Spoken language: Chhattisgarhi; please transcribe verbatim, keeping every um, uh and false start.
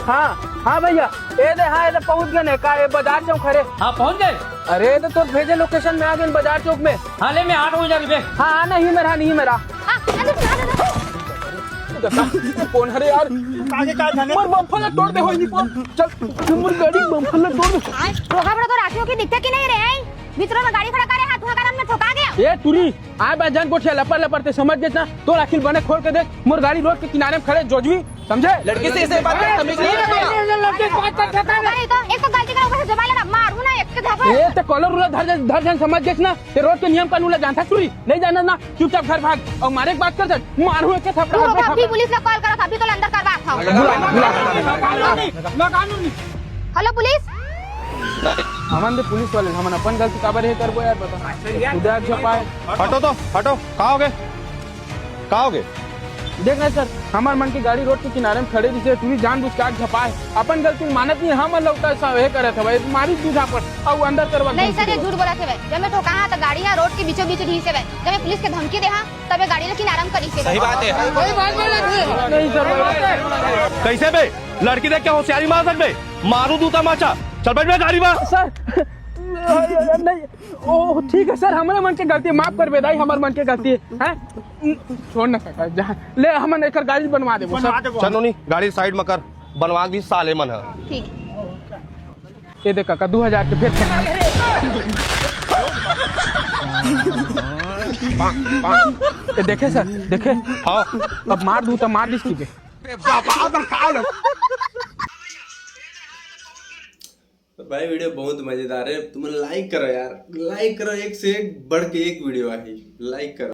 हाँ, हाँ भैया, ए दे, हाँ, ए दे पहुँच गए ने का, ए बाजार चौक हरे। हाँ, पहुँच गए। अरे, ए दे तोर भेजे location में आ गए बाजार चौक में। हाँ, ले, मैं आठ बजे जा रही बे। हाँ, हाँ, नहीं मेरा, नहीं मेरा। हाँ, अरे, अरे, अरे। कौन हरे यार? आगे का जाने? मोर bumper ला तोड़ दे होई नहीं कौन। चल, मोर गाड़ी bumper ला तोड़ दे। रोका बड़ा तो राखियों की दिखते कि नहीं रे? भीतरों में गाड़ी खड़ा करे, हाथ हुआ कारण में ठोका गया। ए, टूरी, आए बा जान गोठिया लपर लपर ते समझ गेस ना, तोर आखिर बने खोल के देख, मोर गाड़ी रोड के किनारे में खड़े जोजवी, समझे? लड़की से ऐसे बात कर, तमीज नहीं है तुम्हारा। नहीं तो एक तो गलती का ऊपर से जमा लेना, मारू ना एक के झापड़। ए, ते collar उला धर, धर जान समझ गेस ना, ते रोड के नियम कानून ला जानता टूरी, नहीं जाना ना, चुपचाप घर भाग, और मारे के बात कर सक, मारू एक के थपड़ा। तू रोका, अभी पुलिस ला call करा था, अभी तो अंदर करवा था। बुला, बुला। Hello police. हमन दे पुलिस वाले, हमन अपन गलती काबर हे करबो यार, बता। खुदा झपाए। हटो तो, हटो, का होगे? का होगे? देख ना सर, हमर मन के गाड़ी रोड के किनारे में खड़े रहिसे, टूरी जानबूझ के आग झपाए, अपन गलती मानत नहीं, हमन लौटा सा हे करत हवे, मारी दू झापड़, अउ अंदर करवा नहीं सर, ये झूठ बोलत हवे। जब मैं ठोका हाँ, तो गाड़ी यहाँ रोड के बीचों बीच रहिसे बे। जब मैं पुलिस के धमकी दे हाँ, तब ये गाड़ी ला किनारा में करिसे बे। सही बात है। नहीं सर, कैसे बे? लड़की देख के होशियारी मार सक बे? मारू दू तमाचा। चल बैठ बे गाड़ी में। सर, नहीं, ओ, ठीक है सर, हमरे मन के गलती, माफ कर बे दाई, हमर मन के गलती है। छोड़ ना सका, जहाँ ले हमन एकर गाड़ी बनवा देबो सर। चल नोनी, गाड़ी side में कर, बनवा दी साले मन ह। ठीक। ये देख काका, दू हजार के फेर। ये देखे सर, देखे? हाँ। अब मार दू तो मार दिस की बे। तो भाई, video बहुत मजेदार है, तुम like करो यार, like करो, एक से एक बढ़ के एक video आई, like करो।